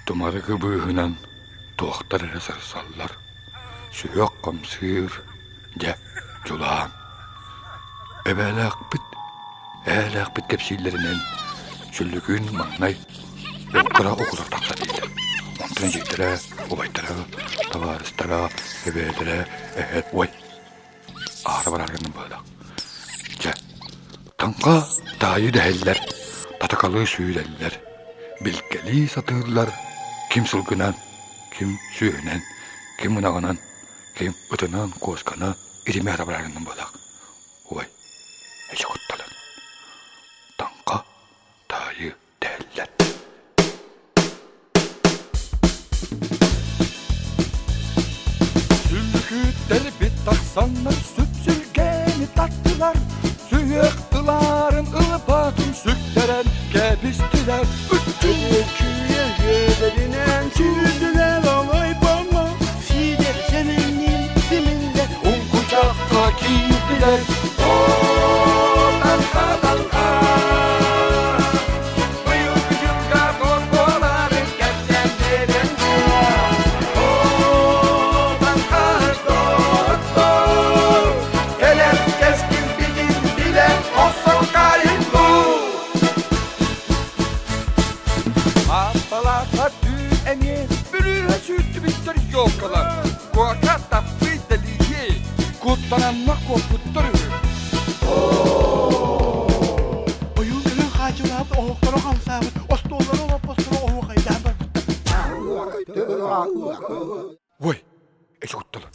Тумарыгы быыһынан туохтар эрэ сырсаллар, сүһүөх хамсыыр, дьэ, дьулаан. Эбээлээхпит, эһээлээхпит кэпсииллэринэн сүллүкүүн маҥнай кыра окула тахсар дииллэр. Онтон эдьиийдэрэ, убайдара, табаарыстара, эбээлэрэ, эһэ, ой, аара бараары гынным быһыылаах. Дьэ, таҥха таайыы дэһэллэр, татакалыы сүүрэллэр, билгэлии сатыыллар, ким сылгынан, ким сүөһүнэн, ким ынаҕынан, ким ытынан, куосканан иримэ аара бараары гынным быһыылаах. Ой, эчи кутталын. Таҥха таайыы дэһэллэр. Сүллүкүттэрбит тахсаннар сүпсүлгэни таттылар, сүһүөх ыларын ылбатын сүктэрэн кэбистилэр. Күйе үөлэринэн сүүрдүлэр олойбоҥҥо, сиидэр сэмэнниин симиллэ Уҥкучахха киирдилэр. Оо, таҥха, таҥха! Быйылгы дьылга туох буоларын кэпсээн биэрэн Оо, таҥха доҕоттор, кэлэр кэскилбитин билэн охсоркайын дуу. Мааппалаахха түүн эмиэ бүрүүһэ сүүрдүбүттэр ёлкалар, куока таппый дэлиһиэй, куттананна куоппуттар үһү. Ойуун кэлэн хаачылаабыт, оһохторо хамсаабыт, остуоллара олоппосторо оһуохайдаан барбыттар. Ой, эчи кутталы.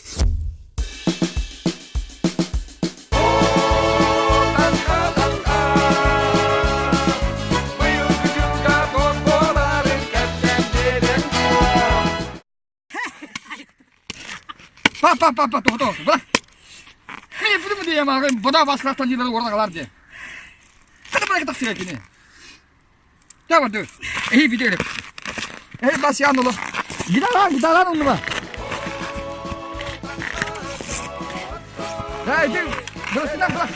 Па па па па то то ба. Мин буду буду ямагын бода баслахтан дилер ордагалар де. Kada bana тахсыга кини. Жабарды. Эһи видео. Эһи бас ян оло. Гидалан гидалан оннуба. Да, иди. Бырасынан бырас.